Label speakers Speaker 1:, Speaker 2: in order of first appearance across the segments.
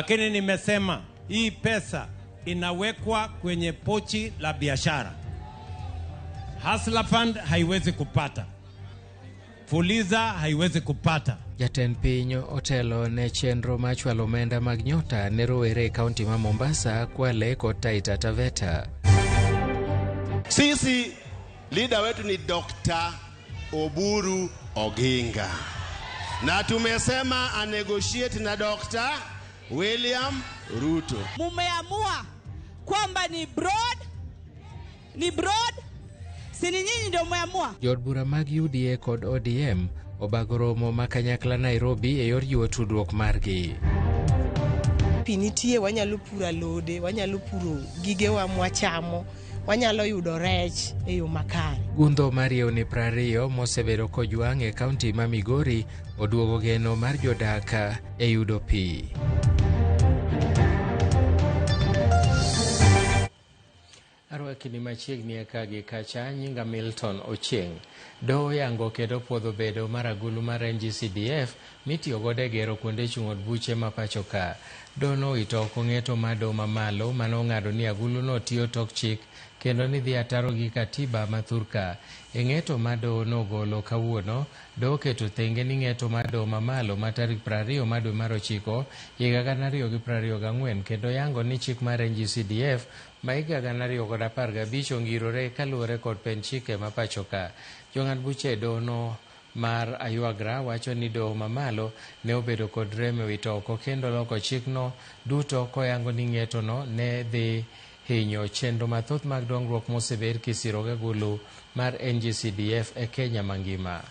Speaker 1: Lakini nimesema hii pesa inawekwa kwenye pochi la biashara. Hustler Fund haiwezi kupata, Fuliza haiwezi kupata.
Speaker 2: Jatend piny otelo ne chenro mar chwalo omenda mag nyota ne rowere e kaunti ma Mombasa, Kwale kod Taita Taveta.
Speaker 3: Sisi leader wetu ni Dr. Oburu Oginga, na tumesema a negotiate na Dr. William Ruto.
Speaker 4: Mumeamua kwamba ni broad, ni broad, si ni nyinyi ndio mmeamua?
Speaker 2: Jood bura mag UDA kod ODM obago romo ma kanyakla Nairobi e yor jiwo tudruok margi.
Speaker 5: Pi nitie, wanyalo puro alode, wanyalo puro gigewa mwachamo, wanyalo yudo rech e yo makare.
Speaker 2: Gundho mar yewni 20 mosebedo kojwang' e kaunti ma Migori oduogo geno mar jodak e yudo pi. Arwaki ni machiegni eka gi kacha, nyinga Milton Ochieng'. Doho oyango kendo puodho bedo mar agulu mar NGCDF mitiyo godo e gero kuonde chung' od buche ma pacho ka. Doho nowito oko ng'eto mar doho mamalo mane ong'ado ni agulu no tiyo tok chik kendo ni dhi ataro gi katiba ma thurka. E ng'eto ma doho nogolo kawuono, doho oketo thenge ni ng'eto mar doho mamalo ma tarik 20 mar dwe mar ochiko higa 2024 kendo yango ni chik mar NGCDF ma higa 2015 ongirore kaluwore kod pend chike ma pacho ka. Jong'ad buche e doho no mar Aywagra wacho ni doho mamalo ne obedo kod rem e wito oko kendo loko chikno duto koyango ni ng'etono ne dhi hinyo chenro mathoth mag dongruok mosebed kisiro gi agulu mar NGCDF e Kenya mangima.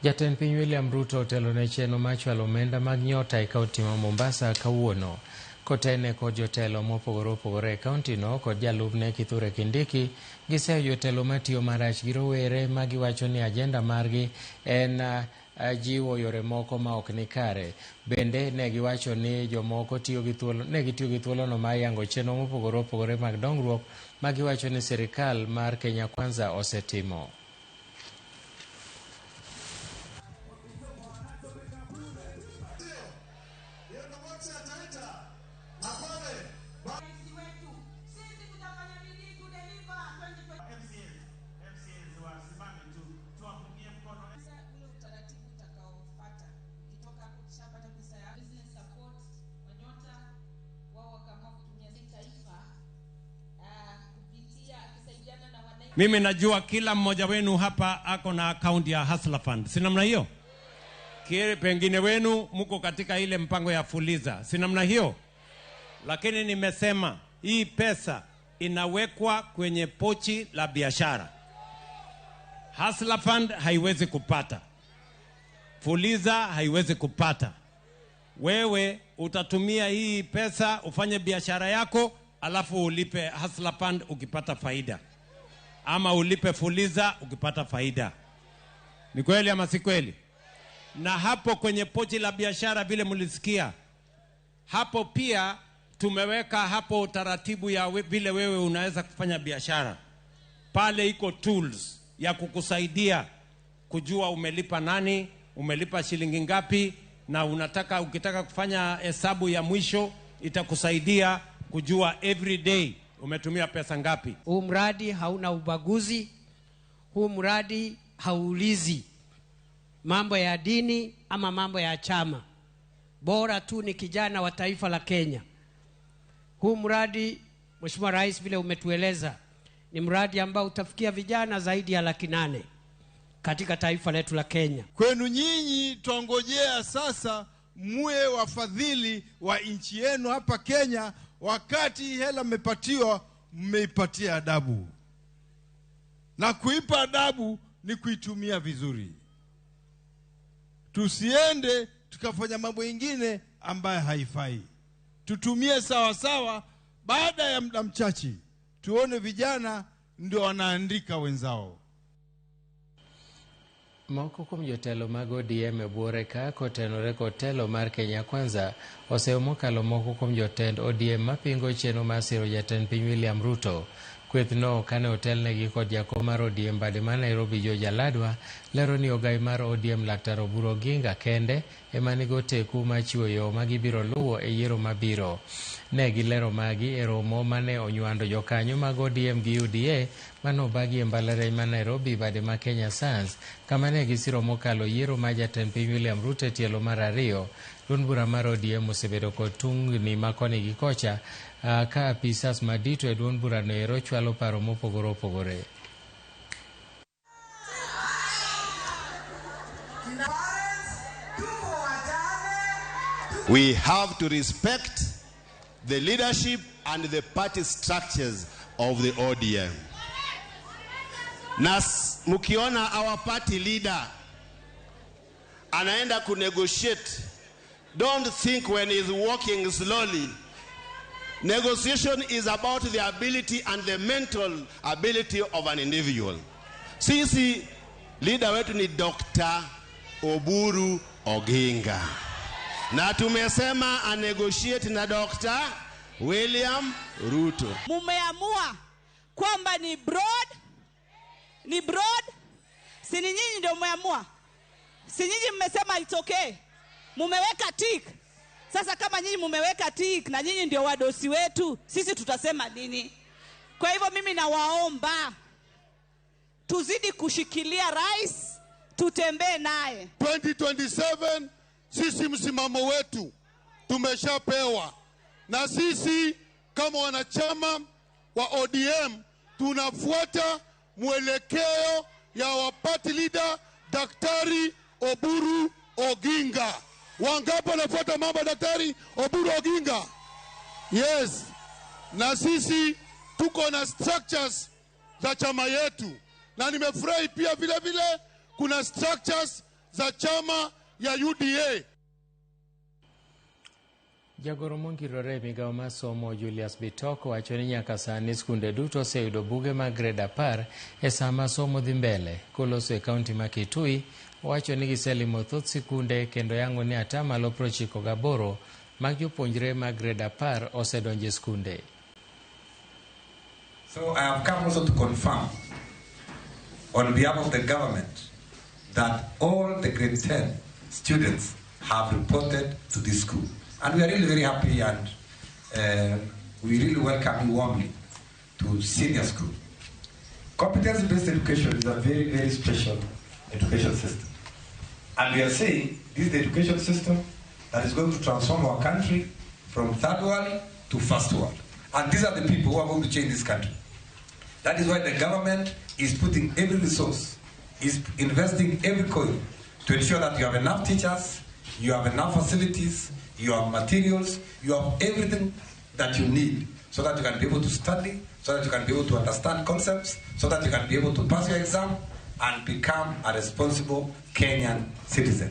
Speaker 2: Jatend piny William Ruto otelo ne chenro mar chwalo omenda mag nyota e kaunti ma Mombasa kawuono. Kotene kod jotelo mopogore opogore e kaunti no kod jalupne Kithure Kindiki, giseyo jotelo matiyo marach gi rowere ma giwacho ni ajenda margi en jiwo yore moko ma ok ni kare. Bende ne giwacho ni jomoko tiyo gi thuolo, ne gitiyo gi thuolono mar yango chenro mopogore opogore mag dongruok ma giwacho ni sirikal mar Kenya Kwanza osetimo.
Speaker 1: Mimi najua kila mmoja wenu hapa ako na account ya Hustler Fund, si namna hiyo? Pengine wenu mko katika ile mpango ya Fuliza, si namna hiyo? Lakini nimesema hii pesa inawekwa kwenye pochi la biashara. Hustler Fund haiwezi kupata, Fuliza haiwezi kupata. Wewe utatumia hii pesa ufanye biashara yako, alafu ulipe Hustler Fund ukipata faida, ama ulipe Fuliza ukipata faida. Ni kweli ama si kweli? Na hapo kwenye pochi la biashara vile mlisikia, hapo pia tumeweka hapo utaratibu ya vile wewe unaweza kufanya biashara. Pale iko tools ya kukusaidia kujua umelipa nani, umelipa shilingi ngapi, na ukitaka kufanya hesabu ya mwisho itakusaidia kujua every day umetumia pesa ngapi.
Speaker 6: Huu mradi hauna ubaguzi, huu mradi hauulizi mambo ya dini ama mambo ya chama. Bora tu ni kijana wa taifa la Kenya. Huu mradi, Mheshimiwa Rais, vile umetueleza, ni mradi ambao utafikia vijana zaidi ya 800,000 katika taifa letu la Kenya.
Speaker 7: Kwenu nyinyi twangojea sasa muwe wafadhili wa nchi yenu hapa Kenya. Wakati hela mmepatiwa, mmeipatia adabu. Na kuipa adabu ni kuitumia vizuri. Tusiende tukafanya mambo mengine ambayo haifai. Tutumie sawa sawa. Baada ya muda mchache Tuone vijana ndio wanaandika wenzao.
Speaker 2: Moko kuom jotelo mag ODM e buore ka kotenore kod telo mar Kenya Kwanza oseyo mokalo moko kuom jotend ODM mapingo chenro mar siro jatend piny William Ruto. Kwethno kane otelnegi kod jakom mar ODM bade ma Nairobi George Aladwa lero ni ogai mar ODM Laktar Oburu Oginga kende ema nigo teku mar chiwo yo ma gibiro luwo e yiero mabiro. Ne gilero magi e romo mane onywando jokanyo mag ODM gi UDA mane obagi e mbalariany ma Nairobi bade ma Kenya Science kama ne gisiro mokalo yiero mar jatend piny William Ruto e tielo mar ariyo. Duond bura mar ODM osebedo kod tungni ma koni gi kocha ka apisas madito e duond burano ero chwalo paro mopogore opogore.
Speaker 3: We have to respect the leadership and the party structures of the ODM. Na mkiona our party leader anaenda kunegotiate, don't think when he's walking slowly. Negotiation is about the ability and the mental ability of an individual. Sisi leader wetu ni Dr. Oburu Oginga. Na tumesema a negotiate na Dr. William Ruto.
Speaker 4: Mumeamua kwamba ni broad, ni broad. Si ni nyinyi ndio mmeamua? Si nyinyi mmesema it's okay? Mumeweka tick. Sasa kama nyinyi mumeweka tick na nyinyi ndio wadosi wetu, sisi tutasema nini? Kwa hivyo mimi nawaomba tuzidi kushikilia rais, tutembee naye.
Speaker 8: 2027 sisi msimamo wetu tumeshapewa, na sisi kama wanachama wa ODM tunafuata mwelekeo ya wa party leader Daktari Oburu Oginga. Wangapi wanafuata mambo ya Daktari Oburu Oginga? Yes. Na sisi tuko na structures za chama yetu, na nimefurahi pia vile vile kuna structures za chama ya UDA.
Speaker 2: Jagoro mongirore e migawo mar somo Julius Bitok wacho ni nyaka sani skunde duto oseyudo buge mag grade 10 e sama somo dhi mbele. Koloso e kaunti ma Kitui, owacho ni giselimo thoth sikunde kendo yango ni atamalo 98 mag jopuonjre mag grade 10 osedonjo e skunde.
Speaker 9: So I have come also to confirm on behalf of the government that all the grade 10 students have reported to this school. And we are really very happy, and we really welcome you warmly to senior school. Competence-based education is a very, very special education system. And we are saying this is the education system that is going to transform our country from third world to first world. And these are the people who are going to change this country. That is why the government is putting every resource, is investing every coin to ensure that you have enough teachers, you have enough facilities, you have materials, you have everything that you need so that you can be able to study, so that you can be able to understand concepts, so that you can be able to pass your exam and become a responsible Kenyan citizen.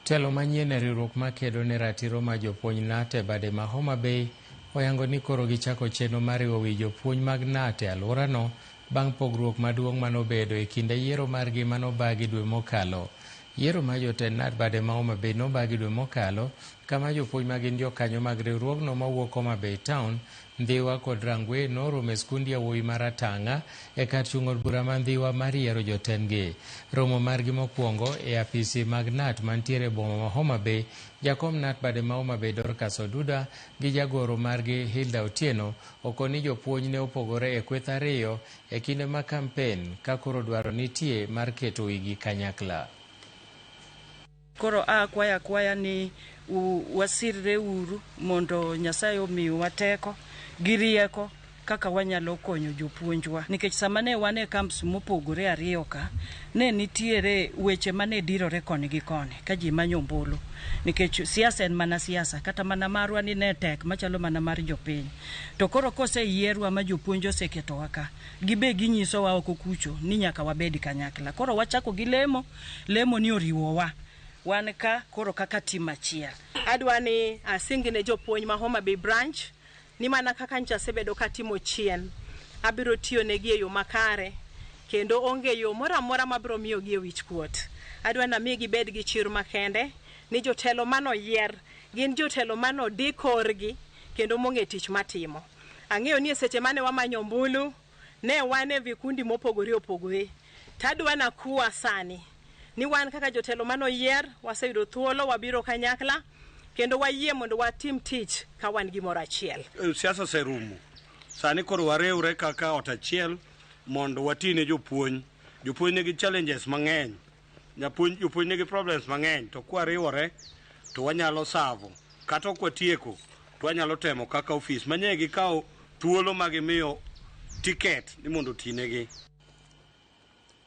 Speaker 2: Telo manyien e riwruok makedo ne ratiro mar jopuonj KNUT e bade ma Homa Bay oyango ni koro gichako chenro mar riwo wi jopuonj mag KNUT e alworano bang' pogruok maduong' manobedo e kinde yiero margi manobagi dwe mokalo. Yiero mar jotend KNUT bade ma Homa Bay nobagi dwe mokalo kama jopuonj ma gin jokanyo mag riwruogno mawuok Homa Bay Town, Ndhiwa kod Rangwe noromo e skund yawuowi mar Atang'a e kar chung' od bura ma Ndhiwa mar yiero jotendgi. Romo margi mokwongo e apisi mag KNUT mantiere e boma ma Homa Bay, jakom KNUT bade ma Homa Bay Dorcas Oduda gi jagoro margi Hilda Otieno okoni jopuonj ne opogore e kweth ariyo e kinde ma kampen ka koro dwaro nitie mar keto wigi kanyakla.
Speaker 10: Koro akwaya akwaya ni wasirre uru mondo Nyasaye omiwa teko gi rieko kaka wanyalo konyo jopuonjwa, nikech sama ne wan e camps mopogore ariyo ka ne nitiere weche mane dirore koni gi koni ka ji manyo ombulu, nikech siasa en mana siasa, kata mana marwa ni ne tek machalo mana mar jopiny. To koro koseyierwa ma jopuonj oseketowa ka, gibe ginyisowa oko kucho ni nyaka wabed kanyakla. Koro wachako gi lemo, lemo ni oriwowa wan ka koro kaka tim achiel.
Speaker 5: Adwa ni asing ne jopuonj ma Homa Bay branch
Speaker 11: Ni mana kaka nyocha asebedo katimo chien, abiro tiyo negi e yo makare kendo onge yo moro amora mabiro miyogi e wich kuot. Adwa ni ami gibed gi chir makende ni jotelo manoyier gin jotelo manodi korgi kendo mong'e tich matimo. Ang'eyo ni e seche mane wamanyo ombulu, ne wan e vikundi mopogore opogore. Tadwa nakuwa sani ni wan kaka jotelo manoyier waseyudo thuolo wabiro kanyakla kendo wayie mondo watim tich ka wan gimoro achiel.
Speaker 12: Siasa oserumo. Sani koro wariwre kaka ot achiel mondo wati ne jopuonj. Jopuonj nigi challenges mang'eny. Japuonj, jopuonj nigi problems mang'eny to kwariwore to wanyalo savo. Kata ok watieko to wanyalo temo kaka ofis manye gikawo thuolo ma gimiyo ticket ni mondo otinegi.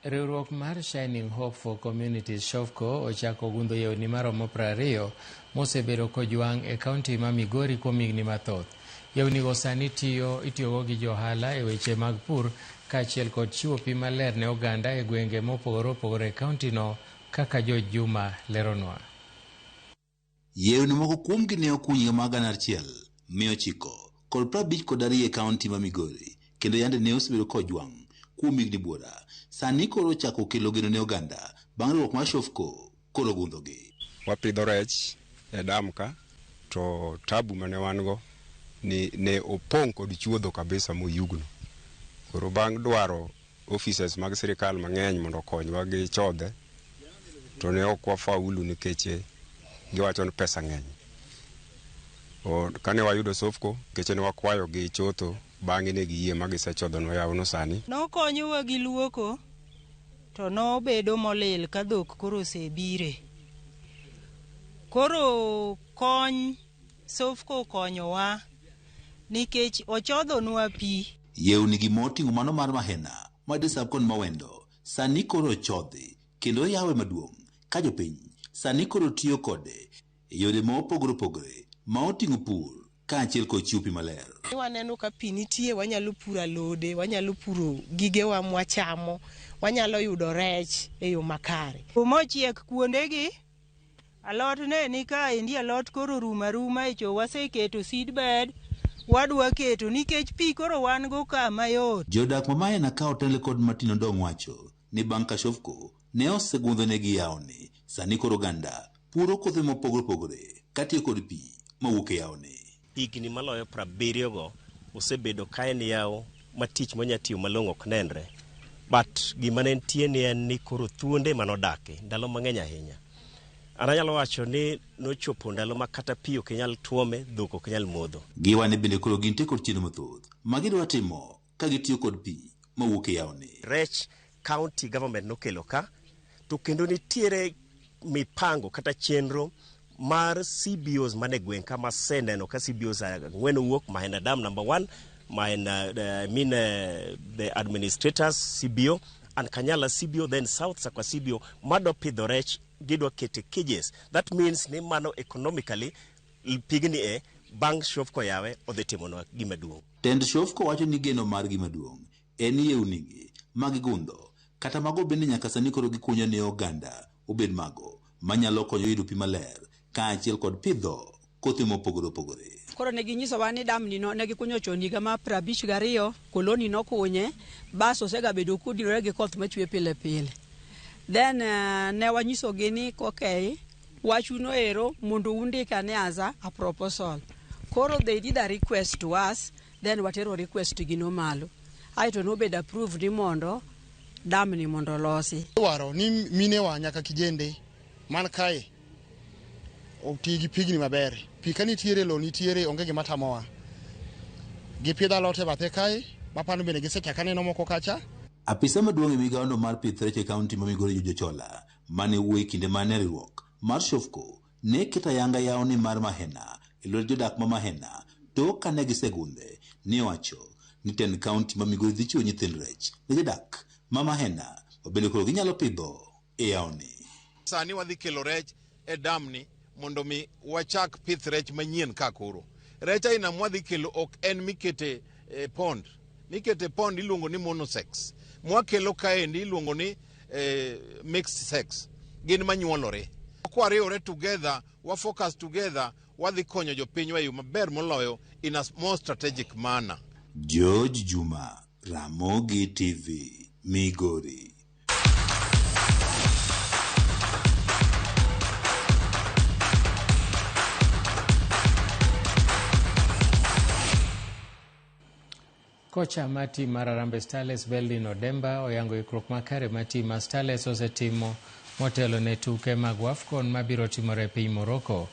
Speaker 2: Riwruok mar Shining Hope for Communities SHOFCO ochako gundho yewni maromo 20 mosebedo kojwang' e kaunti ma Migori kuom higni mathoth. Yewnigo sani itiyogo gi johala e weche mag pur kaachiel kod chiwo pi maler ne oganda e gwenge mopogore opogore e kauntino kaka George Juma leronwa.
Speaker 13: Yewni moko kuomgi ne okuny higa mar 1952 e kaunti ma Migori kendo yande ne osebedo kojwang' kuom higni buora. Sani koro ochako kelo geno ne oganda bang' riwruok mar SHOFCO koro gundhogi.
Speaker 14: Wapidho rech e dam ka to tabu mane wan go ni ne opong' kod chuodho kabisa moyugno. Koro bang' dwaro offices mag sirikal mang'eny mondo okonywa gi chodhe to ne ok wafaulu nikech giwacho ni pesa ng'eny. Kane wayudo SOFCO nikech ne wakwayo gi chotho bang'e ne giyie ma gisechodhonwa yawono sani.
Speaker 15: Nokonyowa gi luoko to nobedo molil ka dhok koro osebire. Koro kony SOFCO okonyowa nikech ochodhonwa pi.
Speaker 13: Yewni gi moting'o mano mar Mahena, Madisap kod Mawendo sani koro ochodhi kendo yawe maduong' ka jopiny sani koro tiyo kode e yore ma opogore opogore ma oting'o pur kaachiel kod chiwo pi maler.
Speaker 5: Waneno ka pi nitie, wanyalo puro alode, wanyalo puro gigewa mwachamo, wanyalo yudo rech e yo makare.
Speaker 15: Mochiek kuondegi, alot ne ni kaendi, alot koro rumo aruma e cho waseketo seed bed, wadwa keto nikech pi koro wan go ka mayot.
Speaker 13: Jodak ma Mahena ka otelne kod Martin Odong wacho ni bang' ka SHOFCO ne osegundhonegi yawoni, sani koro oganda puro kothe mopogore opogore katiyo kod pi mawuok e yawoni.
Speaker 16: Higni maloyo 70 go osebedo ka en yawo ma tich monya tiyo malong'o ok nenre. But gima ne nitie ni en ni koro thuonde manodake ndalo mang'eny ahinya. An anyalo wacho ni nochopo ndalo ma kata pi ok inyal tuome, dhok ok nyal modho.
Speaker 13: Giwane bende koro gintie kod chenro mathoth ma gidwa timo ka gitiyo kod pi mawuok e yawoni.
Speaker 16: Rech county government nokelo ka, to kendo nitiere mipango kata chenro mar CBOs mane gweng' ka maseneno ka CBOs ang'wen owuok, Mahena Dam number 1, Mahena, I mean, the administrators CBO and Kanyala CBO, then South Sakwa CBO madwa pidho rech gidwa kete cages. That means ni mano economically pigni e bang' SHOFCO yawe odhi timonwa gima duong'.
Speaker 13: Tend SHOFCO wacho ni geno margi maduong' en yewnigi ma gigundho kata mago bende nyaka sani koro gikunyo ne oganda obed mago manyalo konyo yudo pi maler kaachiel kod pidho kothe mopogore opogore.
Speaker 17: Koro ne ginyisowa ni damni no ne gikunyo chon higa mar 52, koloni nokunye, bas osegabedo kodinore gi koth machwe pile pile. Then ne wanyisogi ni okay, wachuno ero mondo undikane as a proposal. Koro they did a request to us, then watero request gi no malo. Aeto nobedo approved ni mondo damni mondo olosi.
Speaker 18: Dwaro ni minewa nyaka kijende man kae oti gi pigni maber. Pi ka nitiere, lo nitiere, onge gima tamowa. Gipidho alot e bathe kae, mapano bende gisechako aneno moko kacha.
Speaker 13: Apisa maduong' e migawono mar pith rech e kaunti ma Migori George Ochola mane wuoyo e kinde mane riwruok mar SHOFCO ne keto ayanga yawoni mar Mahena e lwet jodak ma Mahena tok kane gisegundhe ne owacho ni tend kaunti ma Migori dhi chiwo nyithind rech ne jodak ma Mahena ma bende koro ginyalo pidho e yawoni.
Speaker 19: Sani wadhi kelo rech e damni mondo mi wachak pith rech manyien ka koro. Rech aina mwadhi kelo ok en mikete e pond. Mikete pond iluongo ni monosex. Mwakelo kaendi iluongo ni mixed sex. Gin manyuolore. Kwariwore together, wa focus together, wadhi konyo jopinywa e yo maber moloyo in a more strategic manner.
Speaker 13: George Juma, Ramogi TV, Migori.
Speaker 2: Kocha mar tim mar Harambee Starlets Beldin Odemba oyango ikruok makare ma tim mar Starlets osetimo motelo ne tuke mag WAFCON mabiro timore e piny Morocco.